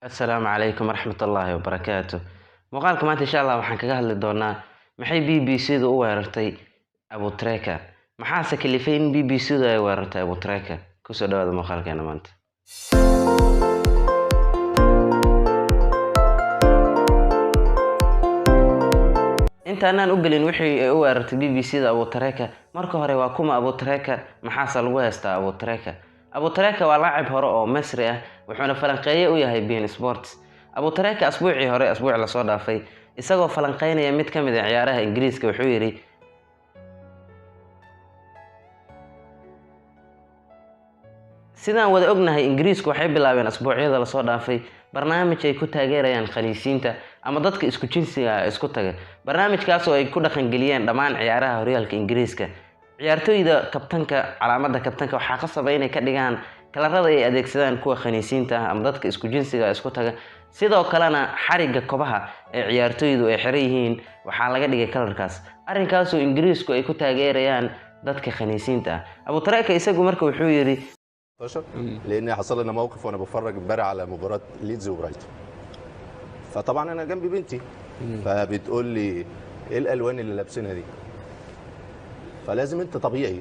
Assalaamu calaykum waraxmatullaahi wabarakaatu. Muuqaalka maanta insha Allah waxaan kaga hadli doonaa maxay BBC-du u weerartay Abu Treka, maxaase kalifay in BBC-du ay weerartay Abu Treka. Kusoo dhawaada muuqaalkeena maanta. Intaanaan u gelin wixii ay u weerartay BBC-da Abu Treka, marka hore waa kuma Abu Treka? Maxaase lagu haystaa Abu Treka? Abu Treka waa laacib hore oo Masri ah, wuxuuna falanqeeye u yahay beIN Sports. Abu Treka asbuucii hore, asbuuc lasoo dhaafay, isagoo falanqeynaya mid ka mid a ciyaaraha Ingiriiska, wuxuu yidhi: "Sidaan wada ognahay, Ingiriisku waxay bilaabeen asbuucyada lasoo dhaafay barnaamij ay ku taageerayaan khaniisiinta ama dadka isku jinsiga ah isku taga, barnaamijkaas oo ay ku dhaqangeliyeen dhammaan ciyaaraha horyaalka Ingiriiska. Ciyaartooyda kabtanka, calaamada kabtanka waxaa qasaba inay ka dhigaan kalarada ay adeegsadaan kuwa khaniisiinta ah ama dadka isku jinsiga isku taga. Sidoo kalena xarigga kobaha ee ciyaartooydu ay xiran yihiin waxaa laga dhigay kalarkaas. Arrinkaasoo Ingiriisku ay ku taageerayaan dadka khaniisiinta ah." Abu Treka isagu marka wuxuu yidhi: لان حصل لنا موقف وانا بتفرج امبارح على مباراه ليدز وبرايتون، فطبعا انا جنبي بنتي، فبتقول لي: ايه الالوان اللي لابسينها دي؟ فلازم انت طبيعي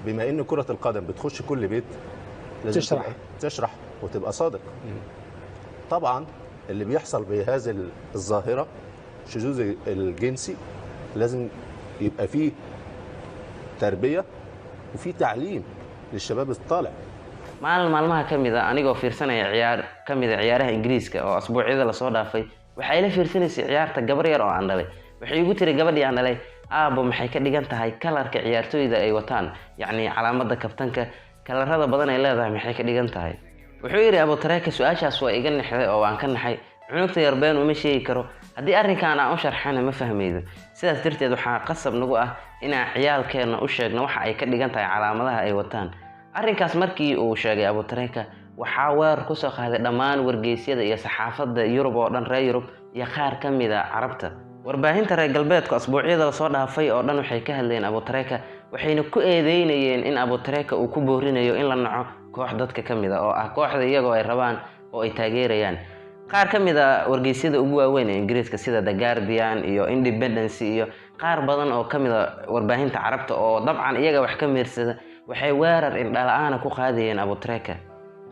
بما ان كره القدم بتخش كل بيت لازم تشرح. تشرح وتبقى صادق. طبعا اللي بيحصل بهذه الظاهره، الشذوذ الجنسي، لازم يبقى فيه تربيه وفيه تعليم للشباب الطالع. Maalin maalmaha ka mid a, anigoo fiirsanaya ciyaar ka mid a ciyaaraha Ingiriiska oo asbuucyada lasoo dhaafay, waxay la fiirsanaysay ciyaarta gabar yar oo aan dhalay. Waxay igu tiri gabadhii aan dhalay: 'Aabbo, maxay ka dhigan tahay kalarka ciyaartooyda ay wataan, yacni calaamada kabtanka kalarada badan ay leedahay, maxay ka dhigan tahay?' Wuxuu yidhi Abu Treka: 'Su-aashaas waa iga nixday oo waan ka naxay. Cunugta yar been uma sheegi karo. Haddii arrinkan aan u sharxana ma fahmaydo. Sidaas darteed waxaa qasab nagu ah inaan ciyaalkeenna u sheegno waxa ay ka dhigan tahay calaamadaha ay wataan.' Arrinkaas markii uu sheegay Abu Treka, waxaa weerar kusoo qaaday dhammaan wargeysyada iyo saxaafadda Yurub oo dhan, reer Yurub iyo qaar ka mid a Carabta. Warbaahinta reer galbeedku asbuucyada lasoo dhaafay oo dhan waxay ka hadlayeen Abu Treka, waxayna ku eedeynayeen in Abu Treka uu ku boorinayo in la naco koox dadka ka mid a oo ah kooxda iyagoo ay rabaan oo ay taageerayaan. Qaar ka mid a wargeysyada ugu waaweyn ee Ingiriiska sida The Guardian iyo Independence iyo qaar badan oo ka mid a warbaahinta Carabta oo dabcan iyaga wax ka meersada waxay weerar indhala-aana ku qaadayeen Abu Treka.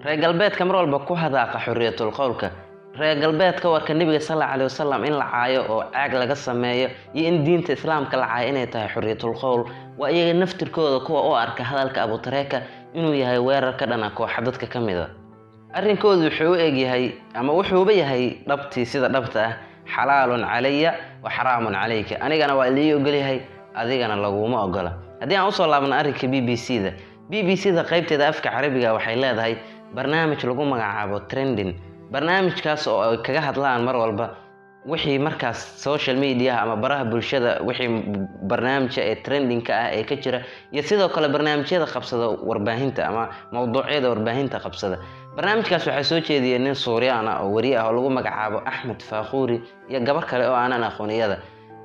Reer galbeedka mar walba ku hadaaqa xorriyatul qowlka, reer galbeedka warka Nebiga sal allahu caleyhi wasalam in la caayo oo caag laga sameeyo iyo in diinta Islaamka la caayo inay tahay xorriyatul qowl, waa iyaga naftirkooda kuwa u arka hadalka Abu Treka inuu yahay weerar ka dhana kooxa dadka ka mid a. Arrinkoodu wuxuu u egyahay ama wuxuuba yahay dhabtii sida dhabta ah: xalaalun calaya wa xaraamun calayka, anigana waa lii ogolyahay, adigana laguma ogola. Haddii aan usoo laabno arrinka BBC-da, BBC-da qaybteeda afka Carabiga waxay leedahay barnaamij lagu magacaabo Trending, barnaamijkaas oo ay kaga hadlaan mar walba wixii markaas social mediaha ama baraha bulshada, wixii barnaamija ee trendingka ah ee ka jira, iyo sidoo kale barnaamijyada qabsada warbaahinta ama mowduucyada warbaahinta qabsada. Barnaamijkaas waxaa soo jeediyay nin Suuriyaan ah oo weriye ah oo lagu magacaabo Axmed Faaquuri iyo gabar kale oo aanan aqooniyada.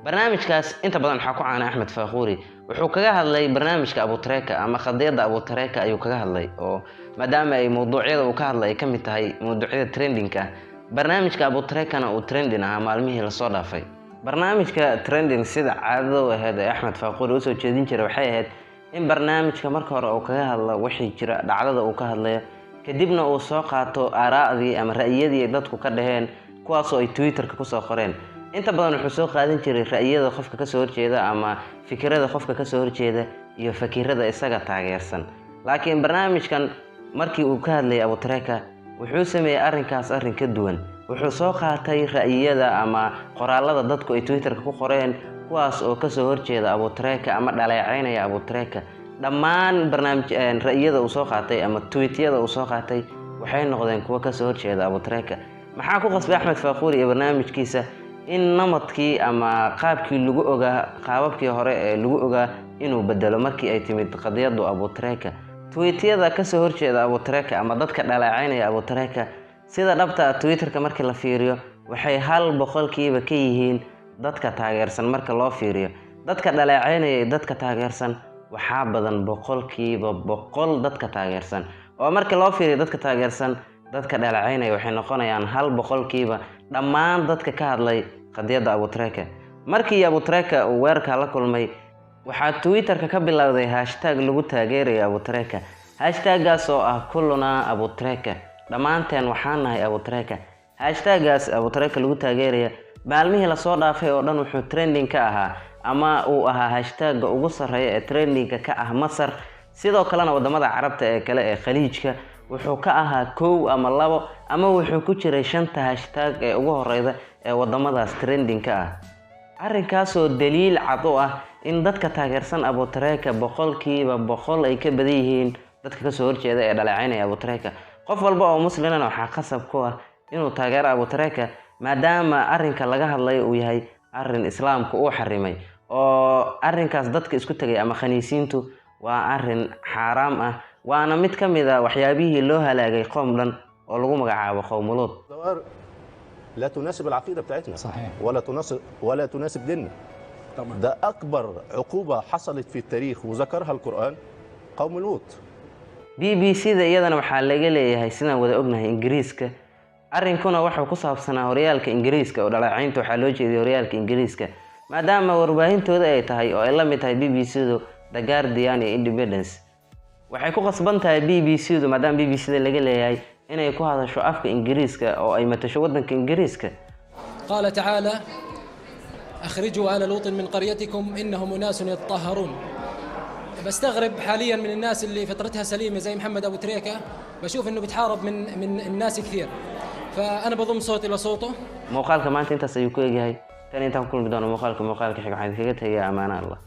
Barnaamijkaas inta badan waxaa ku caana Axmed Faaquuri. Wuxuu kaga hadlay barnaamijka Abu Treka ama qadiyadda Abu Treka ayuu kaga hadlay, oo maadaama ay mowduucyada uu ka hadlay ay ka mid tahay mowduucyada trendingka ah, barnaamijka Abu Trekana uu trending ahaa maalmihii lasoo dhaafay. Barnaamijka Trending, sida caadada u ahayd ee Axmed Faaquuri usoo jeedin jiray, waxay ahayd in barnaamijka marka hore uu kaga hadlo wixii jira, dhacdada uu ka hadlayo, kadibna uu soo qaato aaraa'dii ama ra'yadii ay dadku ka dhaheen, kuwaasoo ay Twitterka kusoo qoreen. Inta badan wuxuu soo qaadan jiray ra'yada qofka kasoo horjeeda ama fikirada qofka kasoo horjeeda iyo fakirada isaga taageersan. Laakiin barnaamijkan markii uu ka hadlayay Abu Treka, wuxuu sameeyey arrinkaas arrin ka duwan. Wuxuu soo qaatay ra'yiyada ama qoraalada dadku ay Twitterka ku qoreen, kuwaas oo kasoo horjeeda Abu Treka ama dhaleeceynaya Abu Treka. Dhammaan barnaamij ra'yiyada uu soo qaatay ama tweetyada uu soo qaatay waxay noqdeen kuwo kasoo horjeeda Abu Treka. Maxaa ku qasbay Axmed Faaquuri iyo barnaamijkiisa in namadkii ama qaabkii lagu ogaa, qaababkii hore ee lagu ogaa inuu bedelo markii ay timid qadiyadu Abu Treka? Tweetyada kasoo horjeeda Abu Treka ama dadka dhaleeceynaya Abu Treka, sida dhabta ah Twitterka markii la fiiriyo, waxay 1% ka yihiin dadka taageersan. Marka loo fiiriyo dadka dhaleeceynaya iyo dadka taageersan, waxaa badan 100% dadka taageersan, oo marka loo fiiriyo dadka taageersan Dadka dhaleecaynaya waxay noqonayaan 1% dhammaan dadka ka hadlay qadiyadda Abutreka. Markii Abutreka uu weerarka la kulmay, waxaa Twitterka ka bilowday hashtag lagu taageerayo Abutreka, hashtaggaas oo ah "Kulluna Abutreka", dhammaanteen waxaan nahay Abutreka. Hashtaggaas Abutreka lagu taageeraya maalmihii lasoo dhaafay oo dhan wuxuu trending ka ahaa ama uu ahaa hashtagga ugu sarreeya ee trendingka ka ah Masar. Sidoo kalena wadamada Carabta ee kale ee Khaliijka wuxuu ka ahaa 1 ama 2, ama wuxuu ku jiray 5ta hashtag ee ugu horeyda ee wadamadaas trending ka ah. Arrinkaasoo daliil cad u ah in dadka taageersan Abutreka 100% ay ka badan yihiin dadka kasoo horjeeda ee dhaleecaynaya Abutreka. Qof walba oo muslimana waxaa qasab ku ah inuu taageero Abutreka, maadaama arrinka laga hadlayo uu yahay arrin Islaamku uu xarimay, oo arrinkaas dadka isku tegay ama khaniisiintu waa arrin xaaraam ah, waana mid ka mid a waxyaabihii loo halaagay qoom dhan oo lagu magacaabo qowmuluud. ظواهر لا تناسب العقيده بتاعتنا. صحيح. ولا تناسب ديننا. طبعا. ده اكبر عقوبه حصلت في التاريخ وذكرها القران، قوم لوط. BBC da iyadana waxaa laga leeyahay, sidaan wada ognahay, Ingiriiska. Arrinkuna wuxuu ku saabsanaa horyaalka Ingiriiska, oo dhaleecaynta waxaa loo jeediyay horyaalka Ingiriiska, maadaama warbaahintooda ay tahay oo ay la mid tahay BBC du The Guardian iyo Independence. Waxay ku qasban tahay BBC du, maadaama BBC da laga leeyahay, inay ku hadasho afka Ingiriiska oo ay matasho waddanka Ingiriiska. قال تعالى: أخرجوا آل لوط من قريتكم إنهم أناس يتطهرون. بستغرب حاليا من الناس اللي فطرتها سليمة زي محمد أبو تريكة، بشوف إنه بتحارب من الناس كثير، فأنا بضم صوتي لصوته. Muuqaalka maanta intaas ayuu ku egyahay. Tan intaan ku kulmi doono muuqaalka xiga, waxaan idinkaga tegayaa amaana Allah.